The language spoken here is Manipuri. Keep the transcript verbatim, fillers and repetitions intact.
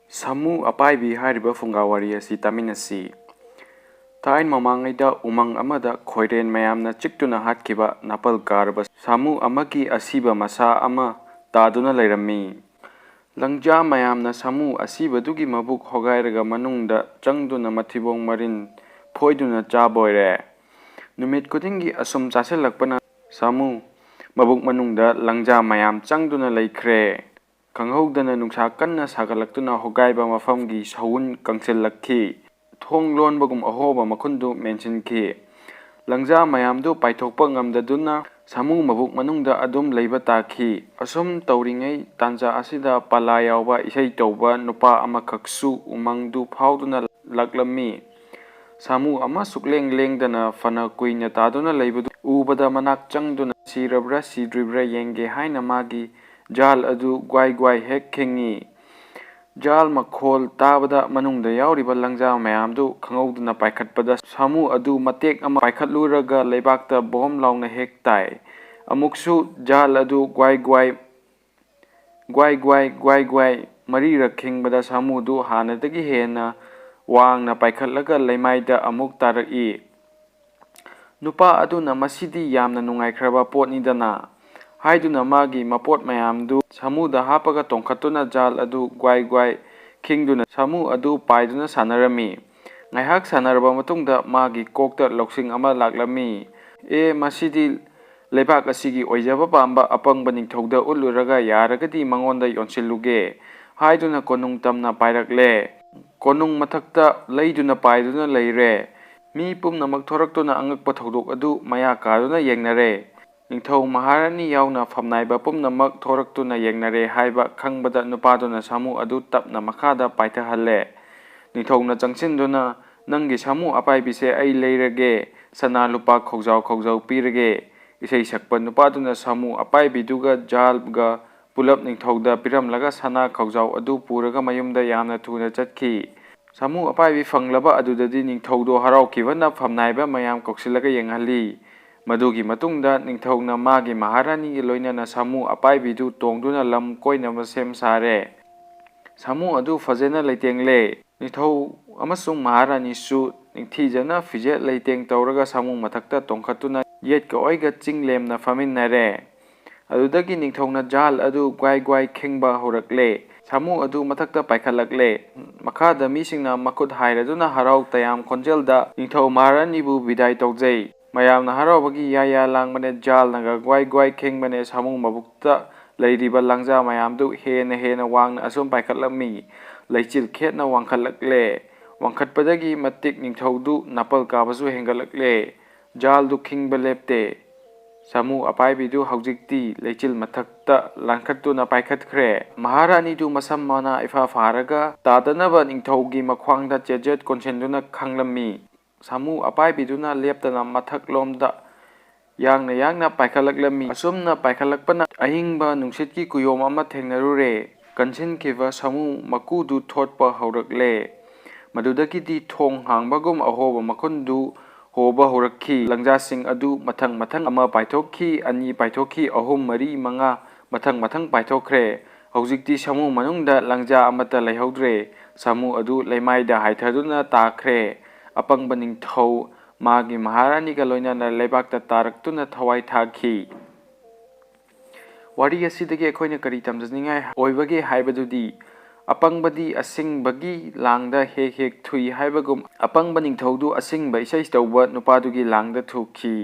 ꯁꯥꯃꯨ ꯑꯄꯥꯏꯕꯤ ꯍꯥꯏꯔꯤꯕ ꯐꯨꯡꯒꯥ ꯋꯥꯔꯤ ꯑꯁꯤ ꯇꯥꯃꯤꯟꯅꯁꯤ꯫ ꯊꯥꯏꯅ ꯃꯃꯥꯡꯉꯩꯗ ꯎꯃꯪ ꯑꯃꯗ ꯈꯣꯏꯔꯦꯟ ꯃꯌꯥꯝꯅ ꯆꯤꯛꯇꯨꯅ ꯍꯥꯠꯈꯤꯕ ꯅꯥꯄꯜ ꯀꯥꯔꯕ ꯁꯥꯃꯨ ꯑꯃꯒꯤ ꯑꯁꯤꯕ ꯃꯁꯥ ꯑꯃ ꯇꯥꯗꯨꯅ ꯂꯩꯔꯝꯃꯤ꯫ ꯂꯪꯖꯥ ꯃꯌꯥꯝꯅ ꯁꯥꯃꯨ ꯑꯁꯤꯕꯗꯨꯒꯤ ꯃꯕꯨꯛ ꯍꯣꯒꯥꯏꯔꯒ ꯃꯅꯨꯡꯗ ꯆꯪꯗꯨꯅ ꯃꯊꯤꯕꯣꯡ ꯃꯔꯤꯟ ꯐꯣꯏꯗꯨꯅ ꯆꯥꯕ ꯑꯣꯏꯔꯦ꯫ ꯅꯨꯃꯤꯠ ꯈꯨꯗꯤꯡꯒꯤ ꯑꯁꯨꯝ ꯆꯥꯁꯤꯜꯂꯛꯄꯅ ꯁꯥꯃꯨ ꯃꯕꯨꯛ ꯃꯅꯨꯡꯗ ꯂꯪꯖꯥ ꯃꯌꯥꯝ ꯆꯪꯗꯨꯅ ꯂꯩꯈ꯭ꯔꯦ꯫ ꯈꯪꯍꯧꯗꯅ ꯅꯨꯡꯁꯥ ꯀꯟꯅ ꯁꯥꯒꯠꯂꯛꯇꯨꯅ ꯍꯣꯒꯥꯏꯕ ꯃꯐꯝꯒꯤ ꯁꯎꯟ ꯀꯪꯁꯤꯜꯂꯛꯈꯤ꯫ ꯊꯣꯡ ꯂꯣꯟꯕꯒꯨꯝ ꯑꯍꯣꯕ ꯃꯈꯨꯟꯗꯨ ꯃꯦꯟꯁꯤꯟꯈꯤ꯫ ꯂꯪꯖꯥ ꯃꯌꯥꯝꯗꯨ ꯄꯥꯏꯊꯣꯛꯄ ꯉꯝꯗꯗꯨꯅ ꯁꯥꯃꯨ ꯃꯕꯨꯛ ꯃꯅꯨꯡꯗ ꯑꯗꯨꯝ ꯂꯩꯕ ꯇꯥꯈꯤ꯫ ꯑꯁꯨꯝ ꯇꯧꯔꯤꯉꯩ ꯇꯥꯟꯖꯥ ꯑꯁꯤꯗ ꯄꯂꯥ ꯌꯥꯎꯕ ꯏꯁꯩ ꯇꯧꯕ ꯅꯨꯄꯥ ꯑꯃꯈꯛꯁꯨ ꯎꯃꯪꯗꯨ ꯐꯥꯎꯗꯨꯅ ꯂꯥꯛꯂꯝꯃꯤ꯫ ꯁꯥꯃꯨ ꯑꯃ ꯁꯨꯛꯂꯦꯡ ꯂꯦꯡꯗꯅ ꯐꯅ ꯀꯨꯏꯅ ꯇꯥꯗꯨꯅ ꯂꯩꯕꯗꯨ ꯎꯕꯗ ꯃꯅꯥꯛ ꯆꯪꯗꯨꯅ ꯁꯤꯔꯕ꯭ꯔꯥ ꯁꯤꯗ꯭ꯔꯤꯕ꯭ꯔꯥ ꯌꯦꯡꯒꯦ ꯍꯥꯏꯅ ꯃꯥꯒꯤ ꯖꯥꯜ ꯑꯗꯨ ꯒ꯭ꯋꯥꯏ ꯒ꯭ꯋꯥꯏ ꯍꯦꯛ ꯈꯤꯡꯉꯤ꯫ ꯖꯥꯜ ꯃꯈꯣꯜ ꯇꯥꯕꯗ ꯃꯅꯨꯡꯗ ꯌꯥꯎꯔꯤꯕ ꯂꯪꯖꯥ ꯃꯌꯥꯝꯗꯨ ꯈꯪꯍꯧꯗꯅ ꯄꯥꯏꯈꯠꯄꯗ ꯁꯥꯃꯨ ꯑꯗꯨ ꯃꯇꯦꯛ ꯑꯃ ꯄꯥꯏꯈꯠꯂꯨꯔꯒ ꯂꯩꯕꯥꯛꯇ ꯕꯣꯝ ꯂꯥꯎꯅ ꯍꯦꯛ ꯇꯥꯏ꯫ ꯑꯃꯨꯛꯁꯨ ꯖꯥꯜ ꯑꯗꯨ ꯒ꯭ꯋꯥꯏ ꯒ꯭ꯋꯥꯏ ꯒ꯭ꯋꯥꯏ ꯒ꯭ꯋꯥꯏ ꯒ꯭ꯋꯥꯏ ꯒ꯭ꯋꯥꯏ ꯃꯔꯤꯔꯛ ꯈꯤꯡꯕꯗ ꯁꯥꯃꯨꯗꯨ ꯍꯥꯟꯅꯗꯒꯤ ꯍꯦꯟꯅ ꯋꯥꯡꯅ ꯄꯥꯏꯈꯠꯂꯒ ꯂꯩꯃꯥꯏꯗ ꯑꯃꯨꯛ ꯇꯥꯔꯛꯏ꯫ ꯅꯨꯄꯥ ꯑꯗꯨꯅ "ꯃꯁꯤꯗꯤ ꯌꯥꯝꯅ ꯅꯨꯡꯉꯥꯏꯈ꯭ꯔꯕ ꯄꯣꯠꯅꯤꯗꯅ" ꯍꯥꯏꯗꯨꯅ ꯃꯥꯒꯤ ꯃꯄꯣꯠ ꯃꯌꯥꯝꯗꯨ ꯁꯥꯃꯨꯗ ꯍꯥꯞꯄꯒ ꯇꯣꯡꯈꯠꯇꯨꯅ ꯖꯥꯜ ꯑꯗꯨ ꯒ꯭ꯋꯥꯏ ꯒ꯭ꯋꯥꯏ ꯈꯤꯡꯗꯨꯅ ꯁꯥꯃꯨ ꯑꯗꯨ ꯄꯥꯏꯗꯨꯅ ꯁꯥꯟꯅꯔꯝꯃꯤ꯫ ꯉꯥꯏꯍꯥꯛ ꯁꯥꯟꯅꯔꯕ ꯃꯇꯨꯡꯗ ꯃꯥꯒꯤ ꯀꯣꯛꯇ ꯂꯧꯁꯤꯡ ꯑꯃ ꯂꯥꯛꯂꯝꯃꯤ꯫ "ꯑꯦ, ꯃꯁꯤꯗꯤ ꯂꯩꯕꯥꯛ ꯑꯁꯤꯒꯤ ꯑꯣꯏꯖꯕ ꯄꯥꯝꯕ ꯑꯄꯪꯕ ꯅꯤꯡꯊꯧꯗ ꯎꯠꯂꯨꯔꯒ ꯌꯥꯔꯒꯗꯤ ꯃꯉꯣꯟꯗ ꯌꯣꯟꯁꯤꯜꯂꯨꯒꯦ" ꯍꯥꯏꯗꯨꯅ ꯀꯣꯅꯨꯡ ꯇꯝꯅ ꯄꯥꯏꯔꯛꯂꯦ꯫ ꯀꯣꯅꯨꯡ ꯃꯊꯛꯇ ꯂꯩꯗꯨꯅ ꯄꯥꯏꯗꯨꯅ ꯂꯩꯔꯦ꯫ ꯃꯤ ꯄꯨꯝꯅꯃꯛ ꯊꯣꯔꯛꯇꯨꯅ ꯑꯉꯛꯄ ꯊꯧꯗꯣꯛ ꯑꯗꯨ ꯃꯌꯥ ꯀꯥꯗꯨꯅ ꯌꯦꯡꯅꯔꯦ꯫ ꯅꯤꯡꯊꯧ ꯃꯍꯥꯔꯥꯅꯤ ꯌꯥꯎꯅ ꯐꯝꯅꯥꯏꯕ ꯄꯨꯝꯅꯃꯛ ꯊꯣꯔꯛꯇꯨꯅ ꯌꯦꯡꯅꯔꯦ ꯍꯥꯏꯕ ꯈꯪꯕꯗ ꯅꯨꯄꯥꯗꯨꯅ ꯁꯥꯃꯨ ꯑꯗꯨ ꯇꯞꯅ ꯃꯈꯥꯗ ꯄꯥꯏꯊꯍꯜꯂꯦ꯫ ꯅꯤꯡꯊꯧꯅ ꯆꯪꯁꯤꯟꯗꯨꯅ, "ꯅꯪꯒꯤ ꯁꯥꯃꯨ ꯑꯄꯥꯏꯕꯤꯁꯦ ꯑꯩ ꯂꯩꯔꯒꯦ, ꯁꯅꯥ ꯂꯨꯄꯥ ꯈꯧꯖꯥꯎ ꯈꯧꯖꯥꯎ ꯄꯤꯔꯒꯦ"꯫ ꯏꯁꯩ ꯁꯛꯄ ꯅꯨꯄꯥꯗꯨꯅ ꯁꯥꯃꯨ ꯑꯄꯥꯏꯕꯤꯗꯨꯒ ꯖꯥꯜꯒ ꯄꯨꯂꯞ ꯅꯤꯡꯊꯧꯗ ꯄꯤꯔꯝꯂꯒ ꯁꯅꯥ ꯈꯧꯖꯥꯎ ꯑꯗꯨ ꯄꯨꯔꯒ ꯃꯌꯨꯝꯗ ꯌꯥꯝꯅ ꯊꯨꯅ ꯆꯠꯈꯤ꯫ ꯁꯥꯃꯨ ꯑꯄꯥꯏꯕꯤ ꯐꯪꯂꯕ ꯑꯗꯨꯗꯗꯤ ꯅꯤꯡꯊꯧꯗꯣ ꯍꯔꯥꯎꯈꯤꯕꯅ ꯐꯝꯅꯥꯏꯕ ꯃꯌꯥꯝ ꯀꯧꯁꯤꯜꯂꯒ ꯌꯦꯡꯍꯜꯂꯤ꯫ ꯃꯗꯨꯒꯤ ꯃꯇꯨꯡꯗ ꯅꯤꯡꯊꯧꯅ ꯃꯥꯒꯤ ꯃꯍꯥꯔꯥꯅꯤꯒꯤ ꯂꯣꯏꯅꯅ ꯁꯥꯃꯨ ꯑꯄꯥꯏꯕꯤꯗꯨ ꯇꯣꯡꯗꯨꯅ ꯂꯝ ꯀꯣꯏꯅꯕ ꯁꯦꯝ ꯁꯥꯔꯦ꯫ ꯁꯥꯃꯨ ꯑꯗꯨ ꯐꯖꯅ ꯂꯩꯇꯦꯡꯂꯦ꯫ ꯅꯤꯡꯊꯧ ꯑꯃꯁꯨꯡ ꯃꯍꯥꯔꯥꯅꯤꯁꯨ ꯅꯤꯡꯊꯤꯖꯅ ꯐꯤꯖꯦꯠ ꯂꯩꯇꯦꯡ ꯇꯧꯔꯒ ꯁꯥꯃꯨ ꯃꯊꯛꯇ ꯇꯣꯡꯈꯠꯇꯨꯅ ꯌꯦꯠꯀ ꯑꯣꯏꯒ ꯆꯤꯡ ꯂꯦꯝꯅ ꯐꯝꯃꯤꯟꯅꯔꯦ꯫ ꯑꯗꯨꯗꯒꯤ ꯅꯤꯡꯊꯧꯅ ꯖꯥꯜ ꯑꯗꯨ ꯒ꯭ꯋꯥꯏ ꯒ꯭ꯋꯥꯏ ꯈꯤꯡꯕ ꯍꯧꯔꯛꯂꯦ꯫ ꯁꯥꯃꯨ ꯑꯗꯨ ꯃꯊꯛꯇ ꯄꯥꯏꯈꯠꯂꯛꯂꯦ꯫ ꯃꯈꯥꯗ ꯃꯤꯁꯤꯡꯅ ꯃꯈꯨꯠ ꯍꯥꯏꯔꯗꯨꯅ ꯍꯔꯥꯎ ꯇꯌꯥꯝ ꯈꯣꯟꯖꯦꯜꯗ ꯅꯤꯡꯊꯧ ꯃꯍꯥꯔꯥꯅꯤꯕꯨ ꯕꯤꯗꯥꯏ ꯇꯧꯖꯩ꯫ ꯃꯌꯥꯝꯅ ꯍꯔꯥꯎꯕꯒꯤ ꯌꯥ ꯌꯥ ꯂꯥꯡꯕꯅꯦ, ꯖꯥꯜꯅꯒ ꯒ꯭ꯋꯥꯏ ꯒ꯭ꯋꯥꯏ ꯈꯤꯡꯕꯅꯦ꯫ ꯁꯥꯃꯨ ꯃꯕꯨꯛꯇ ꯂꯩꯔꯤꯕ ꯂꯥꯡꯖꯥ ꯃꯌꯥꯝꯗꯨ ꯍꯦꯟꯅ ꯍꯦꯟꯅ ꯋꯥꯡꯅ ꯑꯁꯨꯝ ꯄꯥꯏꯈꯠꯂꯝꯃꯤ꯫ ꯂꯩꯆꯤꯜ ꯈꯦꯠꯅ ꯋꯥꯡꯈꯠꯂꯛꯂꯦ꯫ ꯋꯥꯡꯈꯠꯄꯗꯒꯤ ꯃꯇꯤꯛ ꯅꯤꯡꯊꯧꯗꯨ ꯅꯥꯄꯜ ꯀꯥꯕꯁꯨ ꯍꯦꯟꯒꯠꯂꯛꯂꯦ꯫ ꯖꯥꯜꯗꯨ ꯈꯤꯡꯕ ꯂꯦꯞꯇꯦ꯫ ꯁꯥꯃꯨ ꯑꯄꯥꯏꯕꯤꯗꯨ ꯍꯧꯖꯤꯛꯇꯤ ꯂꯩꯆꯤꯜ ꯃꯊꯛꯇ ꯂꯥꯟꯈꯠꯇꯨꯅ ꯄꯥꯏꯈꯠꯈ꯭ꯔꯦ꯫ ꯃꯍꯥꯔꯥꯅꯤꯗꯨ ꯃꯁꯝ ꯃꯅꯥ ꯏꯐꯥ ꯐꯥꯔꯒ ꯇꯥꯗꯅꯕ ꯅꯤꯡꯊꯧꯒꯤ ꯃꯈ꯭ꯋꯥꯡꯗ ꯆꯦꯖꯦꯠ ꯀꯣꯟꯁꯤꯟꯗꯨꯅ ꯈꯥꯡꯂꯝꯃꯤ꯫ ꯁꯥꯃꯨ ꯑꯄꯥꯏꯕꯤꯗꯨꯅ ꯂꯦꯞꯇꯅ ꯃꯊꯛꯂꯣꯝꯗ ꯌꯥꯡꯅ ꯌꯥꯡꯅ ꯄꯥꯏꯈꯠꯂꯛꯂꯝꯃꯤ꯫ ꯑꯁꯨꯝꯅ ꯄꯥꯏꯈꯠꯂꯛꯄꯅ ꯑꯏꯪꯕ ꯅꯨꯡꯁꯤꯠꯀꯤ ꯀꯨꯌꯣꯝ ꯑꯃ ꯊꯦꯡꯅꯔꯨꯔꯦ꯫ ꯀꯟꯁꯤꯟꯈꯤꯕ ꯁꯥꯃꯨ ꯃꯀꯨꯗꯨ ꯊꯣꯠꯄ ꯍꯧꯔꯛꯂꯦ꯫ ꯃꯗꯨꯗꯒꯤꯗꯤ ꯊꯣꯡ ꯍꯥꯡꯕꯒꯨꯝ ꯑꯍꯣꯕ ꯃꯈꯨꯟꯗꯨ ꯍꯣꯕ ꯍꯧꯔꯛꯈꯤ꯫ ꯂꯪꯖꯥꯁꯤꯡ ꯑꯗꯨ ꯃꯊꯪ ꯃꯊꯪ ꯑꯃ ꯄꯥꯏꯊꯣꯛꯈꯤ, ꯑꯅꯤ ꯄꯥꯏꯊꯣꯛꯈꯤ, ꯑꯍꯨꯝ, ꯃꯔꯤ, ꯃꯉꯥ ꯃꯊꯪ ꯃꯊꯪ ꯄꯥꯏꯊꯣꯛꯈ꯭ꯔꯦ꯫ ꯍꯧꯖꯤꯛꯇꯤ ꯁꯥꯃꯨ ꯃꯅꯨꯡꯗ ꯂꯪꯖꯥ ꯑꯃꯠꯇ ꯂꯩꯍꯧꯗ꯭ꯔꯦ꯫ ꯁꯥꯃꯨ ꯑꯗꯨ ꯂꯩꯃꯥꯏꯗ ꯍꯥꯏꯊꯗꯨꯅ ꯇꯥꯈ꯭ꯔꯦ꯫ ꯑꯄꯪꯕ ꯅꯤꯡꯊꯧ ꯃꯥꯒꯤ ꯃꯍꯥꯔꯥꯅꯤꯒ ꯂꯣꯏꯅꯅ ꯂꯩꯕꯥꯛꯇ ꯇꯥꯔꯛꯇꯨꯅ ꯊꯋꯥꯏ ꯊꯥꯈꯤ꯫ ꯋꯥꯔꯤ ꯑꯁꯤꯗꯒꯤ ꯑꯩꯈꯣꯏꯅ ꯀꯔꯤ ꯇꯝꯖꯅꯤꯡꯉꯥꯏ ꯑꯣꯏꯕꯒꯦ ꯍꯥꯏꯕꯗꯨꯗꯤ, ꯑꯄꯪꯕꯗꯤ ꯑꯁꯤꯡꯕꯒꯤ ꯂꯥꯡꯗ ꯍꯦꯛ ꯍꯦꯛ ꯊꯨꯏ ꯍꯥꯏꯕꯒꯨꯝ, ꯑꯄꯪꯕ ꯅꯤꯡꯊꯧꯗꯨ ꯑꯁꯤꯡꯕ ꯏꯁꯩ ꯇꯧꯕ ꯅꯨꯄꯥꯗꯨꯒꯤ ꯂꯥꯡꯗ ꯊꯨꯈꯤ꯫